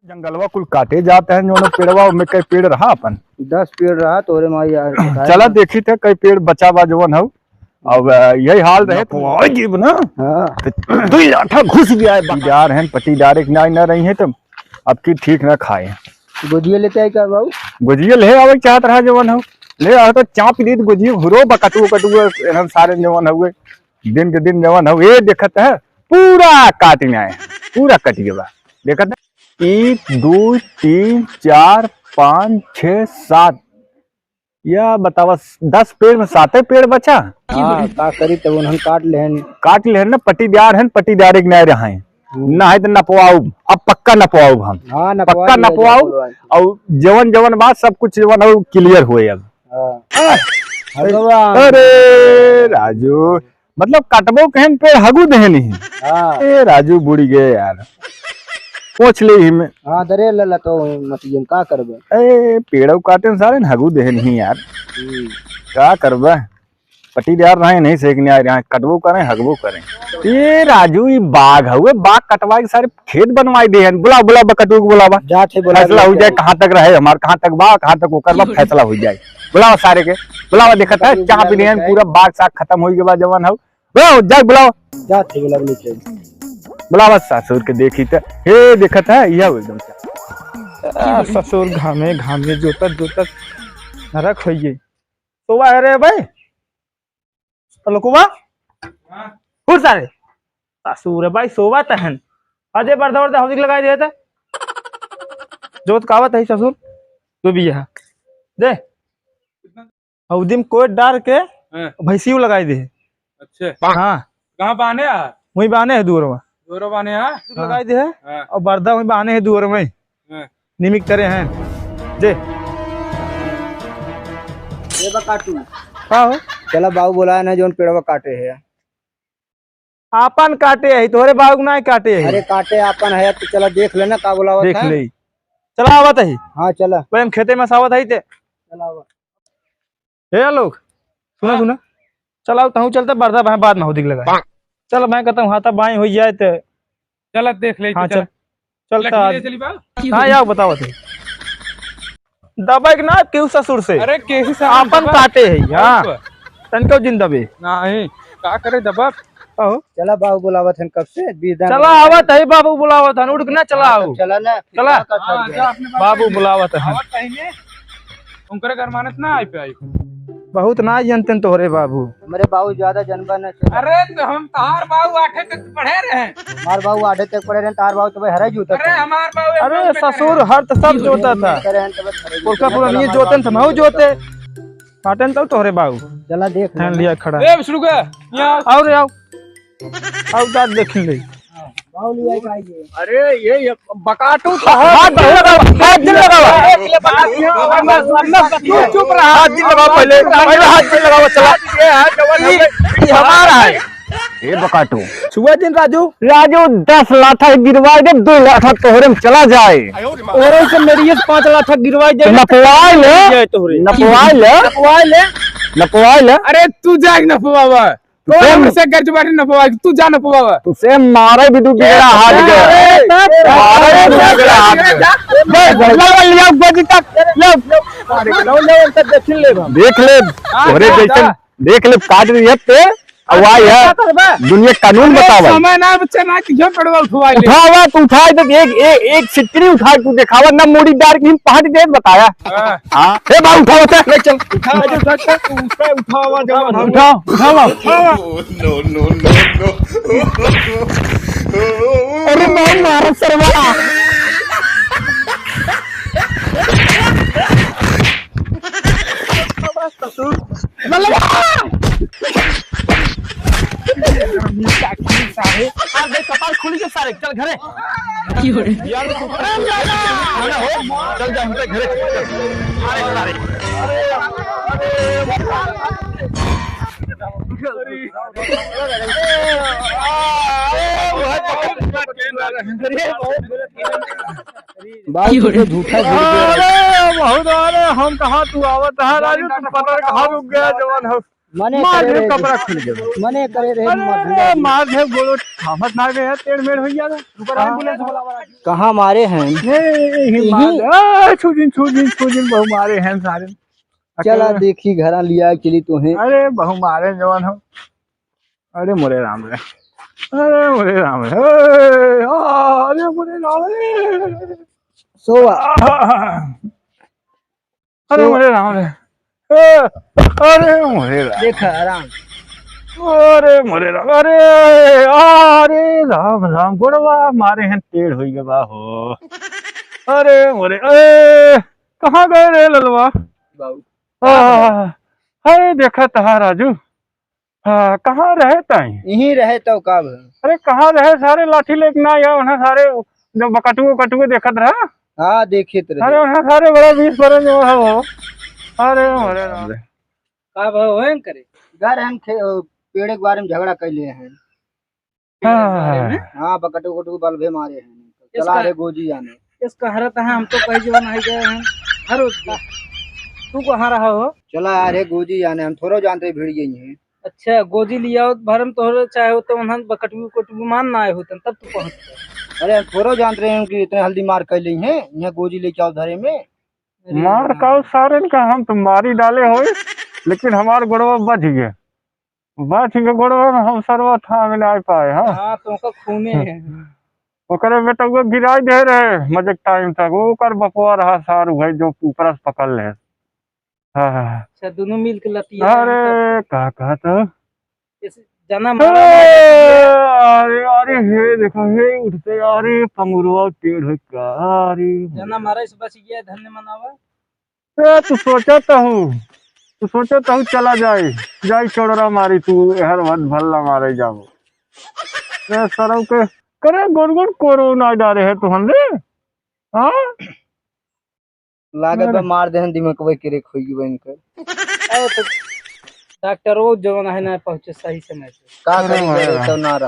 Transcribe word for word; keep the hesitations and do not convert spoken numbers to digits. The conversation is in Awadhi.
जंगलवा कुल काटे जात हैं, जौन पेड़वा में कई पेड़ रहा अपन। दस पेड़ रहा तोरे माई यार, बताए चला ना। देखी थे कई पेड़ बचा बा जवन हऊ। अब, अ, यही हाल रहे तो आवाज जीव ना। हाँ। तो दुई लाठा घुस गया है। पटीदार हैं, पटीदार एक नाई ना रही है तो अब की ठीक ना खाए। गोजिया लेते आए का बाबू? गोजिया ले आवे चाहत रहा जवन हऊ। ले आवे तो चाप दी तो गोजिया घुरो बकटुआ कटुआ एहन सारे जवन हऊ। दिन के दिन जवन हऊ, ये देखत है पूरा काट में आए, पूरा कट गया बा। देखत है, एक, दो, तीन, चार, पाँच, छः, सात, या बतावा, दस पेड़ में साते पेड़ बचा। हाँ, का करी तब उन्हन काट लेहन। काट लेहन ना, पटीदार हन, पटीदार एक नाय रहे। हम्म। ना है तो नपवाउब, अब पक्का नपवाउब हम। हाँ, नपवा पक्का लिया जाए नपवाउब, बोलवा के। और जवन जवन बात सब कुछ जवन हो clear होए अब। हाँ। भगवान। अरे राजू, मतलब कटबो कहन पेड़ हगू देहनी। हाँ। ए राजू बुड़ी गए यार। पोछ ले ही में। हाँ, दरे लला तो मत का करबे। ए पेड़ो काटे सारे न हगू देहनी यार। हम्म। का करबे? पटीदार रहे नहीं से नहीं आ रहे, कटबो करें, हगबो करें। ए राजू, ई बाग हउए, बाग कटवाई के सारे खेत बनवाई देहन। बुलावा, बुलावा, बकटू के बुलावा। जात है, बुलावा, फैसला हो जाए, कहाँ तक रहे हमार, कहाँ तक बा, कहाँ तक ओकर बा, फैसला हो जाए। बुलावा सारे के, बुलावा, देखत है, चाह पी लेहन, पूरा बाग साग खतम हो गया बा, जवन हउ। बुलावा, जाए बुलावा। जात है, बुलावा, नीचे। बुलावा ससुर के देखी त, हे देखत है, यह एकदम से। आ, ससुर घामे, घामे, जोतत, जोतत, नरक होइए। सोवा है रे भाई? तो लोकुवा? हाँ। उठ सारे। ससुर भाई सोवा तहन। अजय बर्दा वर्दा हौदी के लगाई देते। जोत कावत है ससुर। दो बीघा। दे। हौदी में कोट डार के हाँ। भैंसियों लगाई दे। अच्छा। हाँ। कहाँ बाने आ? वहीं बाने है दुअर में। दुअर बाने आ? हाँ। लगाई दे है। हाँ। और बर्दा वहीं बाने है दुअर में। हाँ। निमिक तरे हैं। जे। ये बा काटू। का हो? चला बाबू बोलाए ना, जौन पेड़वा काटे है। आपन काटे है, तोहरे बाबू के नाय काटे है। अरे काटे आपन है, तो चला देख लेना का बोलावत देख है। ले। चला आवत है। हाँ, चला। भाई हम खेते में सावत है ते। चला आवा। हे लोग, सुना, हाँ। सुना। चला, तहूँ चलता, बर्दा भाई बाद में हौदी के लगाए। चल, मैं कहता हूँ, हाथा बाई हो जाए ते। चल, देख ले, हाँ, चल। चल। चलता लकड़ी आज। ले चली बा? हाँ, यार, बताओ थे। दबाई के ना, केहू ससुर से। अरे, केहू से आपन दबा। काटे है, हाँ। और का? तनको जिन दबे। नहीं, का करे दबा? कहो। चला, बाबू बुलावत हन कब से, बीस दिन चला, हो गए। आवत है, बाबू बुलावत हन, उठ के ना, चला हाँ, आओ। चला ना, चला। का हाँ, कर जा अपने बाबू बाबू बुलावत हन। आवत है ने। उनकरे घर मानत ना आई पे आई। बहुत ना जनते तोहरे बाबू। हमरे बाबू ज्यादा जनबा न करे। अरे तो हम तहार बाबू आठे तक पढ़े रहे। हमार बाबू आठे तक पढ़े रहे, तहार बाबू तो भाई हरा जूता अरे था। हमार बाबू एकदम अरे बेकार ससुर है। हर तो सब जोता था। करे हैं तो बस हरा जूता। पुरखा पुरानी जोतन था, महू जोते। काटन तो तोहरे बाबू। चला देख फैन लेना। लिया खड़ा। ए, विष्णु का, यहाँ। आओ रे, आओ। आओ, दाँत देख ले। बाहुली आई भाई ये। अरे, ये, ये बकाटू तो हाथ, हाथ जिन लगावा, हाथ जिन लगावा। चुप, चुप रहा। हाथ जिन लगावा पहले, पहले हाथ जिन लगावा, चला। ये है, जवन ये, ये हमारा है। ए बकाटू। छुआ जिन राजू। राजू, दस लाठा गिरवाई दे, दो लाठा तोहरे में चला जाए। तोहरे से मेरी ये पाँच लाठा गिरवाई दे। नपवाई ले, ये तोहरे। नपवाई ले। नपवाई ले। नपवाई ले। अरे तू जाए नपवावा। तू कौन सेम हमसे गर्ज बाटे नपवावा, तू जा नपवावा। तू सेम मारे भी दू बिगड़ा हाथ गया। अरे, मारे भी दू बिगड़ा हाथ गया। ले, ले, ले, ले, गोजी तक, ले। अरे, ले, ले, उनका देख ले। देख ले, हाँ, तोहरे जा, जैसे जा। देख ले, काट रही है ते। अब आई है, का करबा? दुनिया कानून अरे, बतावा। समय ना बच्चा ना कि जो पड़वा उठवा ले। उठावा, तू उठाए तो एक, एक, एक सिटकनी उठाए, तू देखावा ना, मूड़ी डार के हम पहाड़ी दे बताया। हाँ। हाँ। ए बा, उठावा ते। ले चल। उठा, उठा, उठा, उठा, उठावा, जवान, उठावा। उठावा, उठावा। No, no, no, no। अरे मैं मारा सरवा। ससुर। लल्ला! सारे, आज देख कपाल खुली के सारे, चल घरे। की हो रे? यार, तू अरे लल्ला! चल जा, हमरे घरे। अरे, अरे। अरे, बहुत बाबू तो झूठा झूठ बोल रहा है। अरे, बहुत, अरे, हम कहाँ तू आवत है, राजू, तू पता नहीं कहाँ रुक गया, जवान हो। मने मार करे दे, रहे, कपड़ा खुल गया। मने करे रहे, अरे, मार दे। मार दे, गोड़ो थामत ना गया, टेढ़ मेढ़ हो गया। रुको, हाँ। एम्बुलेंस बुलावा। कहाँ मारे हैं? ये, ये, ये यही? मार दे। ए, छुदिन, छुदिन, छुदिन, बहु मारे हैं सारे। चला अकेले। देखी, घरा लिया चली तो हैं। अरे, बहु मारे जवान हो। अरे मोरे राम रे, अरे मोरे राम रे, ए, आ, अरे मोरे राम रे। सोवा। आ, अरे सो- मोरे राम रे, ए, अरे मोरे राम। देखा, आराम। अरे मोरे राम, अरे, अरे राम राम, गोड़वा मारे हैं, टेढ़ होई गवा हो। अरे मोरे, ए, कहाँ गए रे ललवा? बाबू। आ, अरे देखा तहा राजू, हाँ, कहाँ रहे ताई? यहीं रहे तो का भा? अरे, कहाँ रहे सारे? लाठी लेके ना आया, उन्हें सारे जो बकटुओ, कटुओ देखत रहा। हाँ, देखित रहे। अरे, उन्हें सारे बड़ा बीस बरन जो है वो। अरे, अरे, अरे। का भा होएन करे? घर हम खे-, पेड़े के बारे में झगड़ा कर लिए हैं। हाँ। हाँ, बकटू कटू बल्बे मारे हैं। चला इसका, रे गोजी जाने। इसका हरत है, हम तो कहीं जीवन नहीं गए हैं। हर रोज का। तू कहाँ रहा हो? चला यार, हे गोजी जाने, हम थोड़ो जानते भीड़ गई हैं। अच्छा, गोजी लिया हो, भरम तोहरे चाहे हो तो उन्हन बकटू कटू मान ना आए होतन, तब तू पहुँच गए। अरे, हम थोड़ो जानते हैं कि इतने हल्दी मार कर ली हैं, यहाँ गोजी लेके आओ धरे में। अरे मार राम। का सारे का हम तो मारी डाले होए, लेकिन हमार गोड़वा बच गए। बात के गोड़वा में हम सरवा थामे ना पाए, हाँ। हाँ, तो ओकर खूने है। ओकरे बेटउआ गिराई दे रहे मजे के टाइम तक, ओकर बपवा रहा सारू भाई जो ऊपर से पकड़ ले। हाँ, हाँ। अच्छा, दोनों मिल के लतिया अरे, हैं तब। का कहत हो? इस जना ए, मारा मारा अरे, अरे, हे देखो, हे उठते, अरे, पंगुरवा टेढ़ हो का, अरे। जना मारा इस बच गया, धन्य मनावा। ए, तू सोचत हूँ, तू सोचत हूँ चला जाए, जाई चोड़रा मारी तू, एहर भद भल्ला मारे जाबो। ए, सरऊ के, करे गोड़ गोड़ कोरो ना डारे है तुहन रे? हाँ? लागत बा अरे। मार देहन दिमाग पे किरे खोई बन कर। अरे तो डॉक्टर वो जवन है ना पहुँचे सही समय पे। का अरे करी मारे करे राम। तो ना रहा।